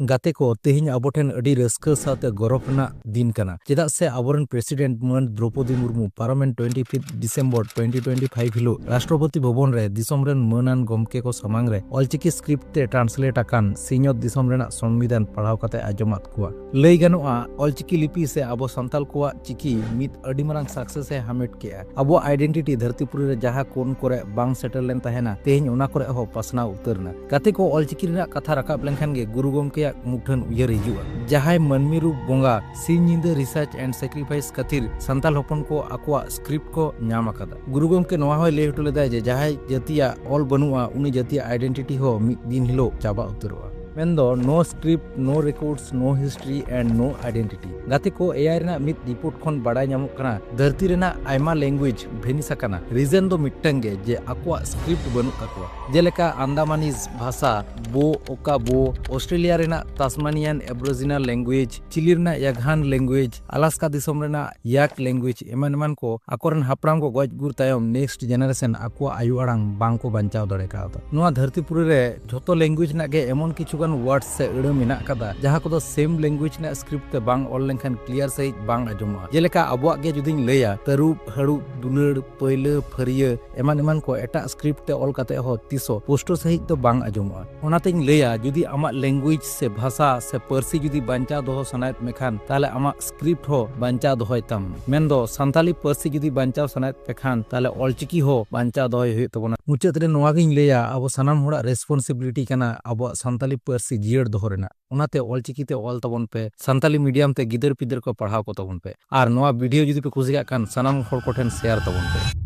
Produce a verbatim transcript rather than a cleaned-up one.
ᱜᱟᱛᱮ ᱠᱚ, ᱛᱮᱦᱮᱧ ᱟᱵᱚ ᱴᱷᱮᱱ ᱟᱹᱰᱤ ᱨᱟᱹᱥᱠᱟᱹ ᱥᱟᱶᱛᱮ ᱜᱚᱨᱚᱵᱽ ᱨᱮᱱᱟᱜ ᱫᱤᱱ ᱠᱟᱱᱟ, ᱪᱮᱫᱟᱜ ᱥᱮ ᱟᱵᱚᱨᱮᱱ ᱯᱨᱮᱥᱤᱰᱮᱱᱴ ᱢᱟᱹᱱ ᱫᱨᱚᱯᱚᱫᱤ ᱢᱩᱨᱢᱩ ᱯᱟᱨᱚᱢᱮᱱ twenty fifth December twenty twenty five ᱦᱤᱞᱳᱜ ᱨᱟᱥᱴᱨᱚᱯᱚᱛᱤ ᱵᱷᱚᱵᱚᱱ ᱨᱮ ᱫᱤᱥᱚᱢ ᱨᱮᱱ ᱢᱟᱹᱱᱟᱱ ᱜᱚᱢᱠᱮ ᱠᱚ ᱥᱟᱢᱟᱝ ᱨᱮ ᱚᱞᱪᱤᱠᱤ ᱥᱠᱨᱤᱯᱴ ᱛᱮ ᱴᱨᱟᱱᱥᱞᱮᱴ ᱟᱠᱟᱱ ᱥᱤᱧᱚᱛ ᱫᱤᱥᱚᱢ ᱨᱮᱱᱟᱜ ᱥᱚᱝᱵᱤᱫᱷᱟᱱ ᱯᱟᱲᱦᱟᱣ ᱠᱟᱛᱮ ᱟᱸᱡᱚᱢᱟᱫ ᱠᱚᱣᱟ᱾ ᱞᱟᱹᱭ ᱜᱟᱱᱚᱜᱼᱟ, ᱚᱞᱪᱤᱠᱤ ᱞᱤᱯᱤ ᱥᱮ ᱟᱵᱚ ᱥᱟᱱᱛᱟᱲ ᱠᱚᱣᱟᱜ ᱪᱤᱠᱤ ᱢᱤᱫ ᱟᱹᱰᱤ ᱢᱟᱨᱟᱝ ᱥᱟᱠᱥᱮᱥ ᱮ ᱦᱟᱢᱮᱴ ᱠᱮᱜᱼᱟ᱾ ᱟᱵᱚᱣᱟᱜ ᱟᱭᱰᱮᱱᱴᱤᱴᱤ ᱫᱷᱟᱹᱨᱛᱤ ᱯᱩᱨᱤ ᱨᱮ ᱡᱟᱦᱟᱸ ᱠᱳᱱ ᱠᱚᱨᱮ ᱵᱟᱝ ᱥᱮᱴᱮᱨ ᱞᱮᱱ ᱛᱟᱦᱮᱱᱟ, ᱛᱮᱦᱮᱧ ᱚᱱᱟ ᱠᱚᱨᱮ ᱦᱚᱸ ᱯᱟᱥᱱᱟᱣ ᱩᱛᱟᱹᱨ ᱮᱱᱟ᱾ ᱜᱟᱛᱮ ᱠᱚ, ᱚᱞᱪᱤᱠᱤ ᱨᱮᱱᱟᱜ ᱠᱟᱛᱷᱟ ᱨᱟᱠᱟᱵ ᱞᱮᱱᱠᱷᱟᱱ ᱜᱮ ᱜᱩᱨᱩ ᱜᱚᱢᱠᱮᱭᱟᱜ ᱢᱩᱴᱷᱟᱹᱱ ᱩᱭᱦᱟᱹᱨ ᱦᱤᱡᱩᱜᱼᱟ, ᱡᱟᱦᱟᱸᱭ ᱢᱟᱹᱱᱢᱤ ᱨᱩᱯ ᱵᱚᱸᱜᱟ ᱥᱤᱧ ᱧᱤᱫᱟᱹ ᱨᱤᱥᱟᱨᱪ ᱮᱱᱰ ᱥᱮᱠᱨᱤᱯᱷᱟᱭᱤᱥ ᱠᱷᱟᱹᱛᱤᱨ ᱥᱟᱱᱛᱟᱲ ᱦᱚᱯᱚᱱ ᱠᱚ ᱟᱠᱚᱣᱟᱜ ᱥᱠᱨᱤᱯᱴ ᱠᱚ ᱧᱟᱢ ᱟᱠᱟᱫᱟ᱾ ᱜᱩᱨᱩ ᱜᱚᱢᱠᱮ ᱱᱚᱣᱟ ᱦᱚᱸᱭ ᱞᱟᱹᱭ ᱦᱚᱴᱚ ᱞᱮᱫᱟᱭ ᱡᱮ ᱡᱟᱦᱟᱸᱭ ᱡᱟᱹᱛᱤᱭᱟᱜ ᱚᱞ ᱵᱟᱹᱱᱩᱜᱼᱟ, ᱩᱱᱤ ᱡᱟᱹᱛᱤᱭᱟᱜ ᱟᱭᱰᱮᱱᱴᱤᱴᱤ ᱦᱚᱸ ᱢᱤᱫ ᱫᱤᱱ ᱦᱤᱞᱳᱜ ᱪᱟᱵᱟ ᱩᱛᱟᱹᱨᱚᱜᱼᱟ᱾ ᱢᱮᱱᱫᱚ no script, no records, no history and no identity᱾ ᱜᱟᱛᱮ ᱠᱚ, ᱮ ᱟᱭ ᱨᱮᱱᱟᱜ ᱢᱤᱫ ᱨᱤᱯᱳᱨᱴ ᱠᱷᱚᱱ ᱵᱟᱲᱟᱭ ᱧᱟᱢᱚᱜ ᱠᱟᱱᱟ, ᱫᱷᱟᱹᱨᱛᱤ ᱨᱮᱱᱟᱜ ᱟᱭᱢᱟ ᱞᱮᱝᱜᱩᱭᱮᱡᱽ ᱵᱷᱮᱱᱤᱥ ᱟᱠᱟᱱᱟ᱾ ᱨᱤᱡᱚᱱ ᱫᱚ ᱢᱤᱫᱴᱟᱝ ᱜᱮ, ᱡᱮ ᱟᱠᱚᱣᱟᱜ ᱥᱠᱨᱤᱯᱴ ᱵᱟᱹᱱᱩᱜ ᱛᱟᱠᱚᱣᱟ᱾ ᱡᱮᱞᱮᱠᱟ ᱟᱱᱫᱟᱢᱟᱱᱤᱡᱽ ᱵᱷᱟᱥᱟ, ᱵᱳ, ᱳᱠᱟ ᱵᱳ, ᱚᱥᱴᱨᱮᱞᱤᱭᱟ ᱨᱮᱱᱟᱜ ᱛᱟᱥᱢᱟᱱᱤᱭᱟᱱ ᱮᱵᱨᱳᱡᱤᱱᱟᱞ ᱞᱮᱝᱜᱩᱭᱮᱡᱽ, ᱪᱤᱞᱤ ᱨᱮᱱᱟᱜ ᱭᱟᱜᱷᱟᱱ ᱞᱮᱝᱜᱩᱭᱮᱡᱽ, ᱟᱞᱟᱥᱠᱟ ᱫᱤᱥᱚᱢ ᱨᱮᱱᱟᱜ ᱭᱟᱠ ᱞᱮᱝᱜᱩᱭᱮᱡᱽ ᱮᱢᱟᱱ ᱮᱢᱟᱱ ᱠᱚ ᱟᱠᱚᱨᱮᱱ ᱦᱟᱯᱲᱟᱢ ᱠᱚ ᱜᱚᱡ ᱜᱩᱨ ᱛᱟᱭᱚᱢ ᱱᱮᱠᱥᱴ ᱡᱮᱱᱟᱨᱮᱥᱚᱱ ᱟᱠᱚᱣᱟᱜ ᱟᱭᱳ ᱟᱲᱟᱝ ᱵᱟᱝ ᱠᱚ ᱵᱟᱧᱪᱟᱣ ᱫᱟᱲᱮ ᱠᱟᱣᱫᱟ᱾ ᱱᱚᱣᱟ ᱫᱷᱟᱹᱨᱛᱤ ᱯᱩᱨᱤ ᱨᱮ ᱡᱷᱚᱛᱚ ᱞᱮᱝᱜᱩᱭᱮᱡᱽ ᱨᱮᱱᱟᱜ ᱜᱮ ᱮᱢᱚᱱ ᱠᱤᱪᱷᱩ ᱜᱟᱱ ᱣᱟᱨᱰ ᱥᱮ ᱟᱹᱲᱟᱹ ᱢᱮᱱᱟᱜ ᱟᱠᱟᱫᱟ, ᱡᱟᱦᱟᱸ ᱠᱚᱫᱚ ᱥᱮᱢ ᱞᱮᱝᱜᱩᱭᱮᱡᱽ ᱨᱮᱱᱟᱜ ᱥᱠᱨᱤᱯᱴ ᱛᱮ ᱵᱟᱝ ᱚᱞ ᱞᱮᱱᱠᱷᱟᱱ ᱠᱞᱤᱭᱟᱨ ᱥᱟᱺᱦᱤᱡ ᱵᱟᱝ ᱟᱸᱡᱚᱢᱚᱜᱼᱟ᱾ ᱡᱮᱞᱮᱠᱟ ᱟᱵᱚᱣᱟᱜ ᱜᱮ ᱡᱩᱫᱤᱧ ᱞᱟᱹᱭᱟ, ᱛᱟᱹᱨᱩᱵ, ᱦᱟᱹᱲᱩᱵ, ᱫᱩᱞᱟᱹᱲ, ᱯᱟᱹᱭᱞᱟᱹ, ᱯᱷᱟᱹᱨᱭᱟᱹ, ᱮᱢᱟᱱ ᱮᱢᱟᱱ ᱠᱚ ᱮᱴᱟᱜ ᱥᱠᱨᱤᱯᱴ ᱛᱮ ᱚᱞ ᱠᱟᱛᱮ ᱦᱚᱸ ᱛᱤᱥ ᱦᱚᱸ ᱯᱩᱥᱴᱟᱹᱣ ᱥᱟᱺᱦᱤᱡ ᱫᱚ ᱵᱟᱝ ᱟᱸᱡᱚᱢᱚᱜᱼᱟ᱾ ᱚᱱᱟᱛᱮᱧ ᱞᱟᱹᱭᱟ, ᱡᱩᱫᱤ ᱟᱢᱟᱜ ᱞᱮᱝᱜᱩᱭᱮᱡᱽ ᱥᱮ ᱵᱷᱟᱥᱟ ᱥᱮ ᱯᱟᱹᱨᱥᱤ ᱡᱩᱫᱤ ᱵᱟᱧᱪᱟᱣ ᱫᱚᱦᱚ ᱥᱟᱱᱟᱭᱮᱫ ᱢᱮᱠᱷᱟᱱ, ᱛᱟᱦᱞᱮ ᱟᱢᱟᱜ ᱥᱠᱨᱤᱯᱴ ᱦᱚᱸ ᱵᱟᱧᱪᱟᱣ ᱫᱚᱦᱚᱭ ᱛᱟᱢ᱾ ᱢᱮᱱᱫᱚ ᱥᱟᱱᱛᱟᱞᱤ ᱯᱟᱹᱨᱥᱤ ᱡᱩᱫᱤ ᱵᱟᱧᱪᱟᱣ ᱥᱟᱱᱟᱭᱮᱫ ᱯᱮ ᱠᱷᱟᱱ, ᱛᱟᱦᱞᱮ ᱚᱞᱪᱤᱠᱤ ᱦᱚᱸ ᱵᱟᱧᱪᱟᱣ ᱫᱚᱦᱚᱭ ᱦᱩᱭᱩᱜ ᱛᱟᱵᱚᱱᱟ᱾ ᱢᱩᱪᱟᱹᱫ ᱨᱮ ᱱᱚᱣᱟ ᱜᱤᱧ ᱞᱟᱹᱭᱟ, ᱟᱵᱚ ᱥᱟᱱᱟᱢ ᱦᱚᱲᱟᱜ ᱨᱮᱥᱯᱚᱱᱥᱤᱵᱤᱞᱤᱴᱤ ᱠᱟᱱᱟ ᱟᱵᱚᱣᱟᱜ ᱥᱟᱱᱛᱟᱞᱤ ᱯᱟᱹᱨᱥᱤ ᱡᱤᱭᱟᱹᱲ ᱫᱚᱦᱚ ᱨᱮᱱᱟᱜ᱾ ᱚᱱᱟᱛᱮ ᱚᱞᱪᱤᱠᱤ ᱛᱮ ᱚᱞ ᱛᱟᱵᱚᱱ ᱯᱮ, ᱥᱟᱱᱛᱟᱞᱤ ᱢᱤᱰᱤᱭᱟᱢ ᱛᱮ ᱜᱤᱫᱟᱹᱨ ᱯᱤᱫᱟᱹᱨ ᱠᱚ ᱯᱟᱲᱦᱟᱣ ᱠᱚ ᱛᱟᱵᱚᱱ ᱯᱮ᱾ ᱟᱨ ᱱᱚᱣᱟ ᱵᱷᱤᱰᱤᱭᱳ ᱡᱩᱫᱤ ᱯᱮ ᱠᱩᱥᱤᱭᱟᱜ ᱠᱷᱟᱱ, ᱥᱟᱱᱟᱢ ᱦᱚᱲ ᱠᱚᱴᱷᱮᱱ ᱥᱮᱭᱟᱨ ᱛᱟᱵᱚᱱ ᱯᱮ᱾